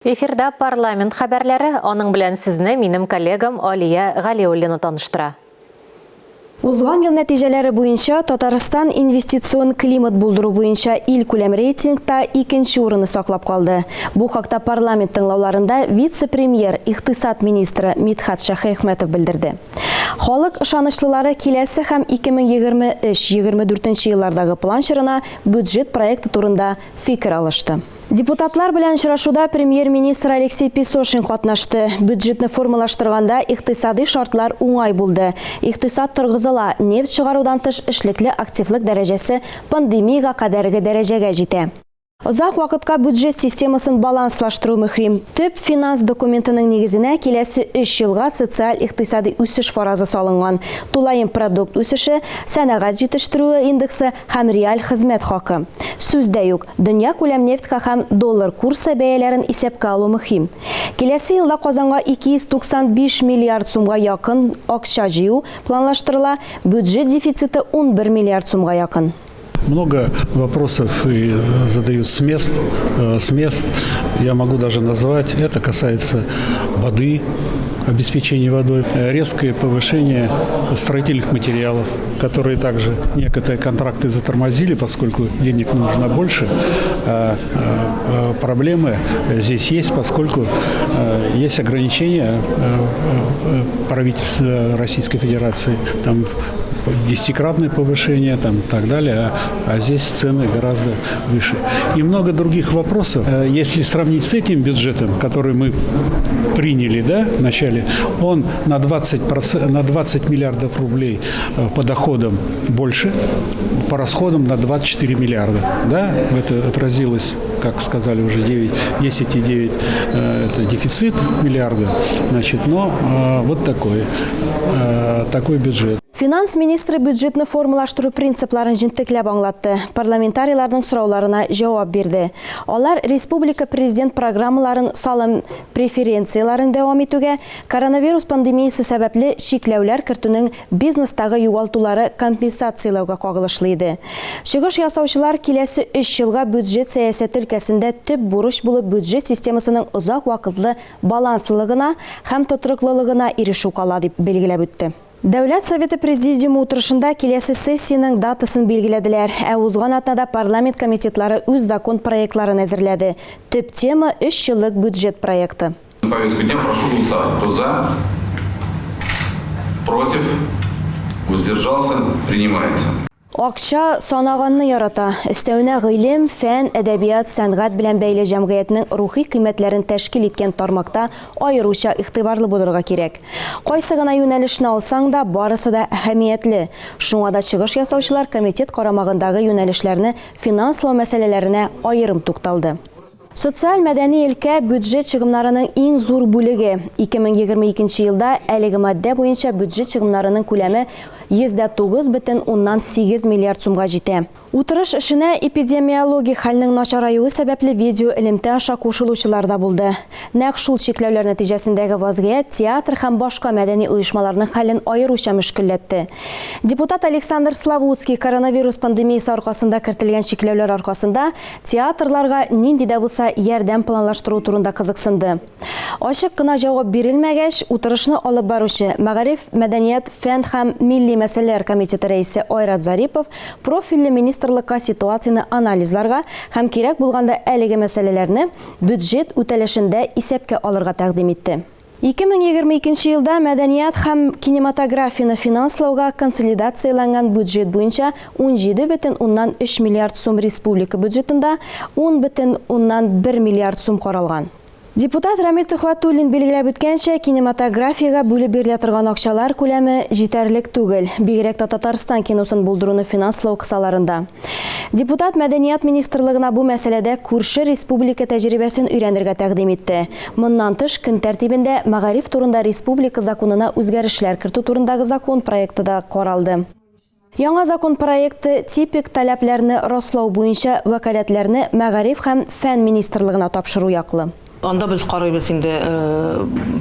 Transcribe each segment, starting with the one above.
Эфирда парламент хәбәрләре, аның белән сезне минем коллегам Алия Галиуллина таныштыра. Узган ел нәтиҗәләре буенча Татарстан инвестицион климат булдыру буенча илкүләм рейтингта икенче урынны саклап калды. Бу хакта парламент тыңлауларында вице-премьер, икътисад министры Мидхәт Шәһиәхмәтов белдерде. Халык ышанычлылары киләсе һәм 2023-2024 еллардагы план чорына бюджет проекты турында фикер алышты. Депутатлар белән очрашуда премьер-министр Алексей Песошин катнашты. Бюджетны формалаштырганда икътисадый шартлар уңай булды. Икътисад торгызыла, нефть чыгарудан тыш эшлекле активлык дәрәҗәсе пандемиягә кадәрге дәрәҗәгә җитә. Озак вакытка бюджет системасын баланслаштыру мөһим. Төп финанс документының нигезенә киләсе өч елга социаль-икътисадый үсеш фаразы салынган, тулаем продукт үсеше, сәнәгать җитештерүе индексы һәм реаль хезмәт хакы. Сүз дә юк, дөньякүләм нефтькә һәм доллар курсы бәяләрен исәпкә алу мөһим. Киләсе елда Казанга 295 миллиард сумга якын акча җыю планлаштырыла, бюджет дефициты 11 миллиард сумга якын. Много вопросов и задают с мест, э, с мест. Я могу даже назвать. Это касается воды, обеспечения водой, резкое повышение строительных материалов, которые также некоторые контракты затормозили, поскольку денег нужно больше. А, а, а проблемы здесь есть, поскольку есть ограничения правительства Российской Федерации. Там десятикратное повышение там, и так далее, а, а здесь цены гораздо выше. И много других вопросов. Э, если сравнить с этим бюджетом, который мы приняли да, в начале, он на 20, на 20 миллиардов рублей э, по доходам больше, по расходам на 24 миллиарда. Да, это отразилось, как сказали уже, 9, 10,9 э, это дефицит миллиарда, значит, но вот такой, такой бюджет. Финанс министры бюджетны формалаштыру принципларын җентекләп аңлатты, парламентарийларның сорауларына җавап бирде. Алар республика президент программаларын салым преференцияләрен дәвам итүгә, коронавирус пандемиясе сәбәпле чикләүләр кертүнең бизнестагы югалтулары компенсацияләүгә кагылышлы иде. Чыгыш ясаучылар киләсе өч елга бюджет сәясәте өлкәсендә төп бурыч булып бюджет системасының озак вакытлы баланслылыгына һәм тотрыклылыгына ирешү кала, дип билгеләп үтте. Дәүләт Советы Президиумы утырышында киләсе сессиянең датасын билгеләделәр. Ә узган атнада парламент комитетлары үз закон проектларын әзерләде. Төп тема, өч еллык бюджет проекты. На повестку дня прошу голосовать. Кто за? Против? Воздержался? Принимается. Акча санаганны ярата. Өстәвенә гыйлем, фән, әдәбият, сәнгать белән бәйле җәмгыятьнең рухи кыйммәтләрен тәшкил иткән тармакта аеруча игътибарлы булырга кирәк. Кайсы гына юнәлешне алсаң да, барысы да әһәмиятле. Шуңа да чыгыш ясаучылар комитет карамагындагы юнәлешләрне финанслау мәсьәләләренә аерым тукталды. Социаль-мәдәни өлкә, бюджет чыгымнарының иң зур бүлеге. 2022 елда әлеге маддә буенча бюджет чыгымнарының күләме 109,8 миллиард сумга җитә. Утырыш эшенә эпидемиологик хәлнең начараюы сәбәпле видеоэлемтә аша кушылучылар да булды. Нәкъ шул чикләүләр нәтиҗәсендәге вазгыять театр һәм башка мәдәни оешмаларның хәлен аеруча мөшкелләтте. Депутат Александр Славутский коронавирус пандемиясе аркасында кертелгән чикләүләр аркасында Театрларга нинди дә булса ярдәм планлаштыру турында кызыксынды. Ачык кына җавап бирелмәгәч, утырышны алып баручы, мәгариф, мәдәният, фән һәм милли мәсьәләләр комитеты рәисе Айрат Зарипов профильле министрлыкка ситуацияне анализларга һәм кирәк булганда әлеге мәсьәләләрне бюджет үтәлешендә исәпкә алырга тәкъдим итте. 2022 елда мәдәният һәм кинематографияне финанслауга консолидацияләнгән бюджет буенча 17,3 миллиард сум республика бюджетында 10,1 миллиард сум каралган. Депутат Рамил Төхвәтуллин билгеләп үткәнчә, кинематографиягә бүлеп бирелә торган акчалар күләме җитәрлек түгел, бигрәк тә Татарстан киносын булдыруны финанслау кысаларында. Депутат Мәдәният министрлыгына бу мәсьәләдә күрше республика тәҗрибәсен өйрәнергә тәкъдим итте. Моннан тыш, көн тәртибендә Мәгариф турында республика законына үзгәрешләр кертү турындагы закон проекты да каралды. Яңа закон проекты типик таләпләрне раслау буенча вәкаләтләрне Мәгариф һәм фән министрлыгына тапшыру яклы. Анда без карыйбыз инде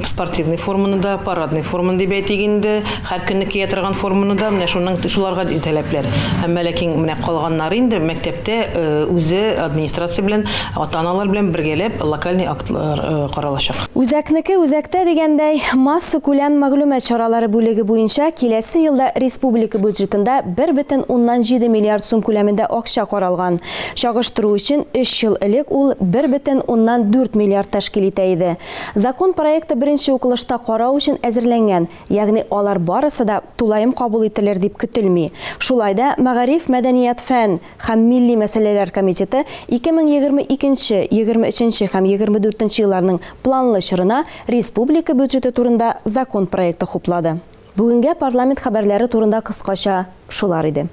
спортивный форманы да, парадный форманы дип әйтик инде, һәр көнне кия торган форманы да, менә шуның шуларга таләпләр. Әмма ләкин менә калганнары инде мәктәптә үзе администрация белән, ата-аналар белән бергәләп локальный актлар каралачак. Үзәкнеке үзәктә дигәндәй, массакүләм мәгълүмат чаралары бүлеге буенча киләсе елда республика бюджетында 1,7 миллиард сум күләмендә акча каралган. Чагыштыру өчен, өч ел элек ул 1,4 миллиард тәшкил итә иде. Закон проекты беренче укылышта карау өчен әзерләнгән, ягъни алар барысы да тулаем кабул ителер дип көтелми. Шулай да Мәгариф, мәдәният, фән һәм милли мәсьәләләр комитеты 2022, 23 һәм 24 елларның планлы чорына республика бюджеты турында закон проекты хуплады. Бүгенгә парламент хәбәрләре турында кыскача шулар иде.